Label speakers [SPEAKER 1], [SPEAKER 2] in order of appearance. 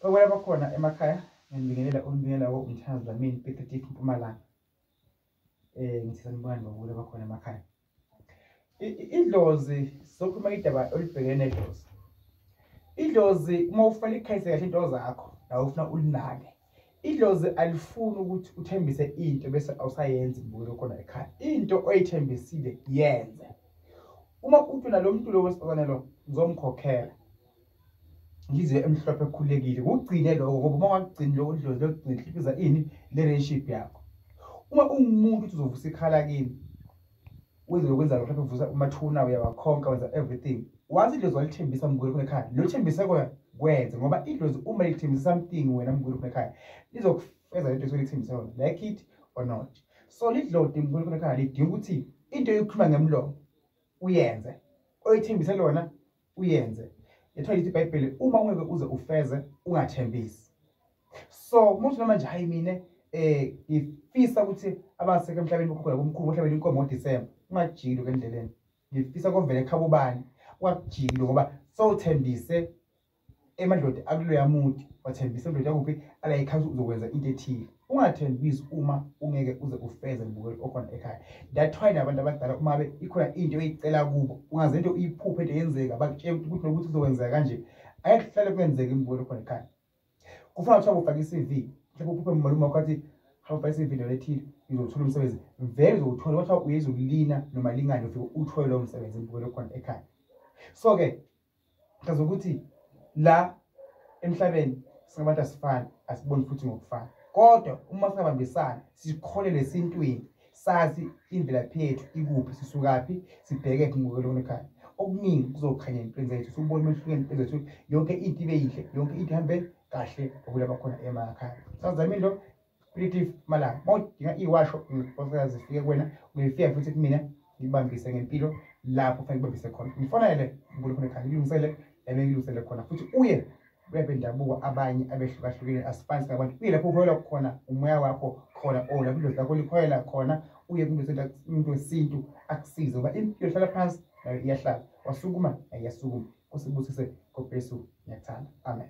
[SPEAKER 1] Okwelapha khona emakhaya, ngiyanibingelela umbingelela umthandazo Dlamini Piet Mpumalanga. Ngithi sanibonani ngokulapha khona emakhaya. Idlozi, sokhuluma idaba olibhekene nedlozi. Idlozi uma ufuna ikhayise kahle into zakho, nawe ufuna ulinake. Idlozi alifuni ukuthi uthembise into bese awusayenzi mbukelo khona ekhaya. Into oyithembisile yenze. Uma uthi nalo muntu lo wesifazane lo ngizomkhokhela, inhliziyo emhlophe ekhululekile, kugcine lokho, ngoba uma ungakugcini lokho idlozi liyogcina lihlifiza ini le relationship yakho. Uma ungumuntu uthi uzovusa ikhala kini, wenze lokwenza mhlawumbe uvusa umathuna, uyawakhonka, wenza everything. Once idlozi walithembisa mbukelo khona ekhaya, lo thembise kona kwenze, ngoba idlozi uma lithembisa something wena mbukelo khona ekhaya, lizokufeza lento esuke lithembise yona, like it or not. So lidloti mbukelo khona ekhaya lidinga ukuthi into yokukhuluma ngemlomo uyenze, oyithembise lona uyenze. Yethiwa lithi iBhayibheli, uma ungeke uze ufeze ungathembisi. So umuntu noma nje hayi mina ngifisa ukuthi abasekho emhlabeni bokhokho bomkhulu bohlabela inkomo ngoDisemba, ungajiki lokho endleleni. Ngifisa kovele ekhaya ubani, ungajiki ngoba sowuthembise emadloti akuloya muntu, wathembisa indoda yakuphi ala ekhaya uzokwenza into ethile. Ungathembisi uma ungeke uze ufeze mbukelo okhona ekhaya. That's why nabantu abadala uma be ikhona into oyicela kubo, ungaze into uyiphuphe into yenzeka, bakutshela ukuthi nokuthi kuzokwenzeka kanje, ayeke kuhlale kwenzeka imbukelo okhona ekhaya. Kufana kuthiwa ufake i-CV, mhlawumbe uphuphe umalume wakho athi hamba ufake i-CV endaweni ethile uzothola umsebenzi, vele uzowuthola. Kwathiwa uyezokulina noma lingane ufike uthole lowo msebenzi imbukelo okhona ekhaya. So-ke chaza ukuthi la emhlabeni singabantu asifani, asiboni futhi ngokufana, kodwa uma singabambisana sikholele esintwini, sazi imvelaphi yethu ikuphi, sisukaphi, sibheke phi ngokelo ekhaya, okuningi kuzokhanya empilweni zethu, siwubone umehluko empilweni zethu, yonke into ibe yinhle, yonke into ihambe kahle ngokulapha khona emakhaya. Sazama into Primitive Malanga. Uma udinga iwasho ngikufaka zifike kuwena, ungifika futhi kumina ngibambise ngempilo lapho kufanele ngibambise khona. Ngifonele ngibule khona ekhaya, ngilungisele la ngilungisele khona futhi uye kuyabendabuko abanye abehlukahlukene, asifani singabantu. Uye lapho uholela khona umoya wakho khona, or lapho idlozi lakho likholela khona, uye kumuntu wesintu akusize, ngoba impilo ihlala phansi nayo iyahlala, wasukuma nayo iyasukuma. Kusibusise, God bless you, ngiyakuthanda, amen.